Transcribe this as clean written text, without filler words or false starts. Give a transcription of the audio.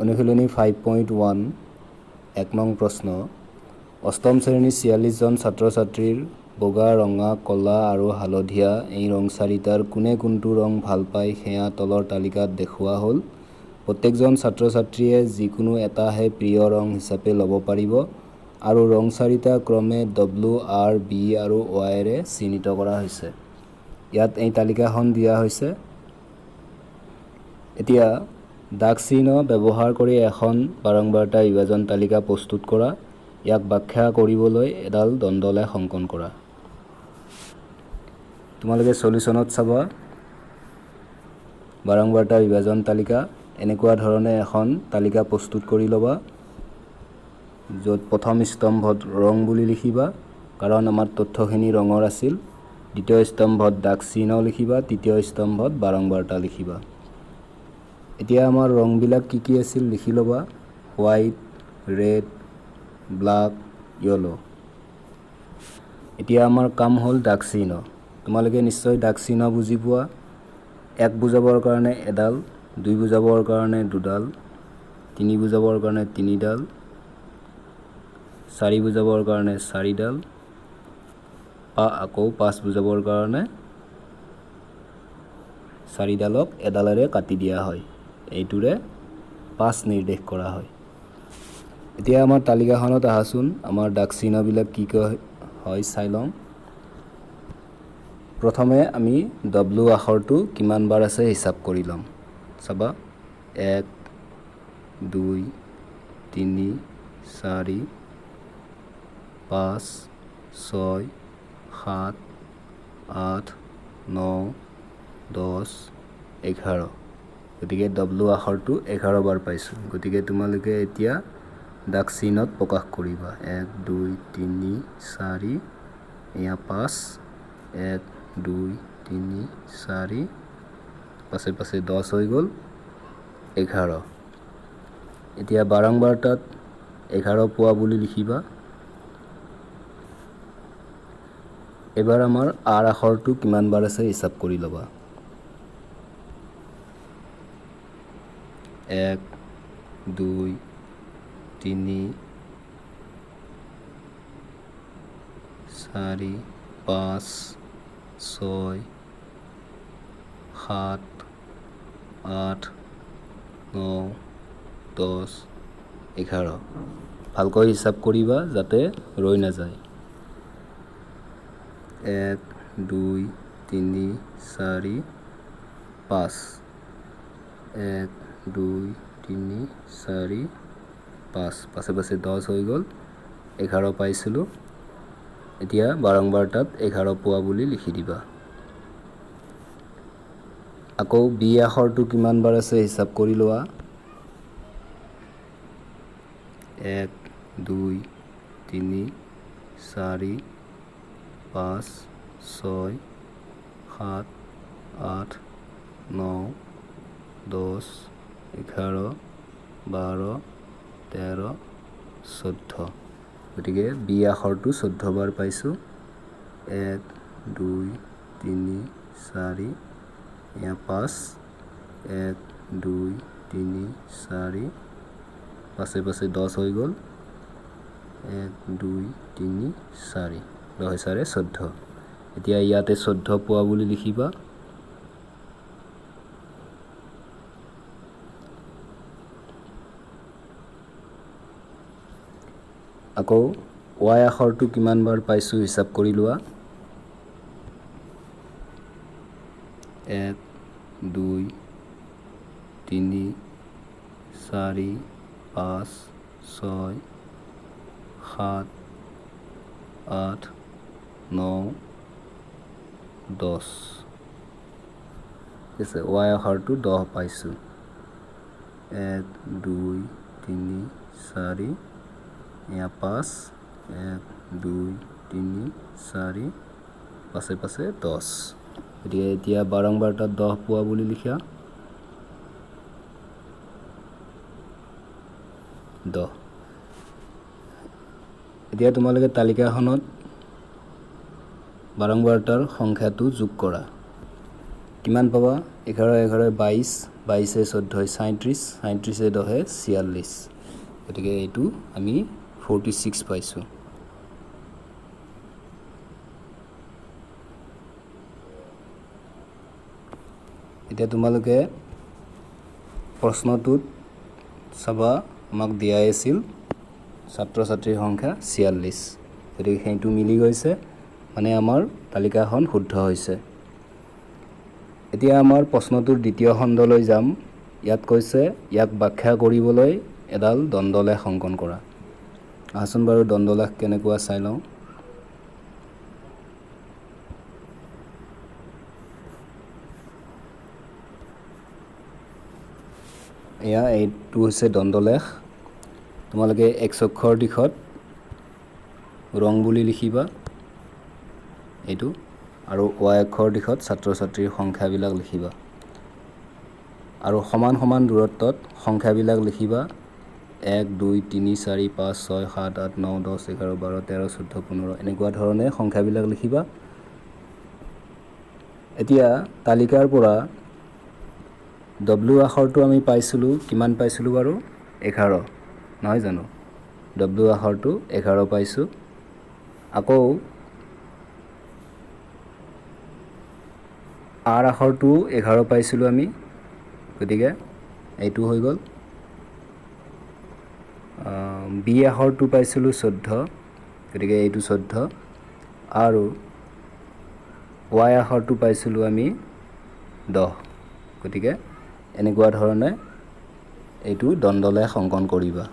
অনুশীলনী 5.1, 1 নং প্ৰশ্ন। অষ্টম শ্ৰেণীৰ 46জন ছাত্ৰ ছাত্ৰীৰ বগা, ৰঙা, ক'লা আৰু হালধীয়া এই ৰং চাৰিটাৰ কোনে কোনটো ৰং ভাল পায় সেয়া তলৰ তালিকাত দেখুওৱা হ'ল। প্ৰত্যেকজন ছাত্ৰ ছাত্ৰীয়ে যিকোনো এটাহে প্ৰিয় ৰং হিচাপে ল'ব পাৰিব আৰু ৰং চাৰিটা ক্ৰমে ডব্লু, আৰ, বি আৰু ৱাইৰে চিহ্নিত কৰা হৈছে। ইয়াত এই তালিকাখন দিয়া হৈছে। এতিয়া দাগ চিহ্ন ব্যৱহাৰ কৰি এখন বাৰংবাৰতা বিভাজন তালিকা প্ৰস্তুত কৰা। ইয়াক ব্যাখ্যা কৰিবলৈ এডাল দণ্ডলেখ অংকন কৰা। তোমালোকে চলিউশ্যনত চাবা, বাৰংবাৰতা বিভাজন তালিকা এনেকুৱা ধৰণে এখন তালিকা প্ৰস্তুত কৰি ল'বা, য'ত প্ৰথম স্তম্ভত ৰং বুলি লিখিবা, কাৰণ আমাৰ তথ্যখিনি ৰঙৰ আছিল। দ্বিতীয় স্তম্ভত দাগ চিহ্ন লিখিবা, তৃতীয় স্তম্ভত বাৰংবাৰতা লিখিবা। এতিয়া আমাৰ ৰংবিলাক কি কি আছিল লিখি ল'বা: হোৱাইট, ৰেড, ব্লাক, য়েল'। এতিয়া আমাৰ কাম হ'ল দাগ চিহ্ন। তোমালোকে নিশ্চয় দাগ চিহ্ন বুজি পোৱা। এক বুজাবৰ কাৰণে এডাল, দুই বুজাবৰ কাৰণে দুডাল, তিনি বুজাবৰ কাৰণে তিনিডাল, চাৰি বুজাবৰ কাৰণে চাৰিডাল, বা আকৌ পাঁচ বুজাবৰ কাৰণে চাৰিডালক এডালেৰে কাটি দিয়া হয়। এইটোৰে পাঁচ নিৰ্দেশ কৰা হয়। এতিয়া আমাৰ তালিকাখনত আহাচোন, আমাৰ দাগ চিহ্নবিলাক কি কি হয় চাই লওঁ। প্ৰথমে আমি ডব্লু আখৰটো কিমান বাৰ আছে হিচাপ কৰি ল'ম। চাবা, 1, 2, 3, 4, 5, 6, 7, 8, 9, 10, 11। গতিকে ডব্লু আখৰটো 11 বাৰ পাইছোঁ। গতিকে তোমালোকে এতিয়া দাগ চিহ্নত প্ৰকাশ কৰিবা। 1, 2, 3, 4, এয়া 5, 1, 2, 3, 4, পাছে পাছে 10 হৈ গ'ল, 11। এতিয়া বাৰংবাৰতাত 11 পোৱা বুলি লিখিবা। এবাৰ আমাৰ আৰ আখৰটো কিমান বাৰ আছে হিচাপ কৰি ল'বা। 1, 2, 3, 4, 5, 6, 7, 8, 9, 10, 11। ভালকৈ হিচাপ কৰিবা যাতে ৰৈ নাযায়। 1, 2, 3, 4, 5, 1, 2, 3, 4, 5, পাছে পাছে 10 হৈ গ'ল, 11 পাইছিলোঁ। এতিয়া বাৰংবাৰতাত 11 পোৱা বুলি লিখি দিবা। আকৌ বি আখৰটো কিমান বাৰ আছে হিচাপ কৰি লোৱা। 1, 2, 3, 4, 5, 6, 7, 8, 9, 10, 11, 12, 13, 14। গতিকে বি আখৰটো 14 বাৰ পাইছোঁ। 1, 2, 3, 4, এয়া 5, 1, 2, 3, 4, পাছে পাছে 10 হৈ গ'ল, 1, 2, 3, 4, 10 4 14। এতিয়া ইয়াতে 14 পোৱা বুলি লিখিবা। আকৌ ৱাই আখৰটো কিমান বাৰ পাইছোঁ হিচাপ কৰি লোৱা। 1, 2, 3, 4, 5, 6, 7, 8, 9, 10। ঠিক আছে, ৱাই আখৰটো 10 পাইছোঁ। 1, 2, 3, 4, এয়া 5, 1, 2, 3, 4, পাছে পাছে 10। গতিকে এতিয়া বাৰংবাৰতাত 10 পোৱা বুলি লিখা। 10। এতিয়া তোমালোকে তালিকাখনত বাৰংবাৰতাৰ সংখ্যাটো যোগ কৰা। কিমান পাবা? 11, 11, 22, 22 14 37, 37 10 46। গতিকে এইটো আমি 46 পাইছোঁ। এতিয়া তোমালোকে প্ৰশ্নটোত চাবা, আমাক দিয়াই আছিল ছাত্ৰ ছাত্ৰীৰ সংখ্যা 46, গতিকে সেইটো মিলি গৈছে, মানে আমাৰ তালিকাখন শুদ্ধ হৈছে। এতিয়া আমাৰ প্ৰশ্নটোৰ দ্বিতীয় খণ্ডলৈ যাম। ইয়াত কৈছে ইয়াক ব্যাখ্যা কৰিবলৈ এডাল দণ্ডলেখ অংকন কৰা। আহাচোন বাৰু দণ্ডলেখ কেনেকুৱা চাই লওঁ। এয়া এইটো হৈছে দণ্ডলেখ। তোমালোকে এক্স অক্ষৰ দিশত ৰং বুলি লিখিবা এইটো, আৰু ৱাই অক্ষৰ দিশত ছাত্ৰ ছাত্ৰীৰ সংখ্যাবিলাক লিখিবা, আৰু সমান সমান দূৰত্বত সংখ্যাবিলাক লিখিবা। 1 2 3 4 5 6 7 8 9 10 11 12 13 14 15 এনেকুৱা ধৰণে সংখ্যাবিলাক লিখিবা। এতিয়া তালিকাৰ পৰা ডব্লু আখৰটো আমি পাইছিলোঁ, কিমান পাইছিলোঁ বাৰু? 11, নহয় জানো? ডব্লু আখৰটো 11 পাইছোঁ। আকৌ আৰ আখৰটো 11 পাইছিলোঁ আমি, গতিকে এইটো হৈ গ'ল। বি আখৰটো পাইছিলোঁ 14, গতিকে এইটো 14। আৰু ৱাই আখৰটো পাইছিলোঁ আমি 10, গতিকে এনেকুৱা ধৰণে এইটো দণ্ডলেখ অংকন কৰিবা।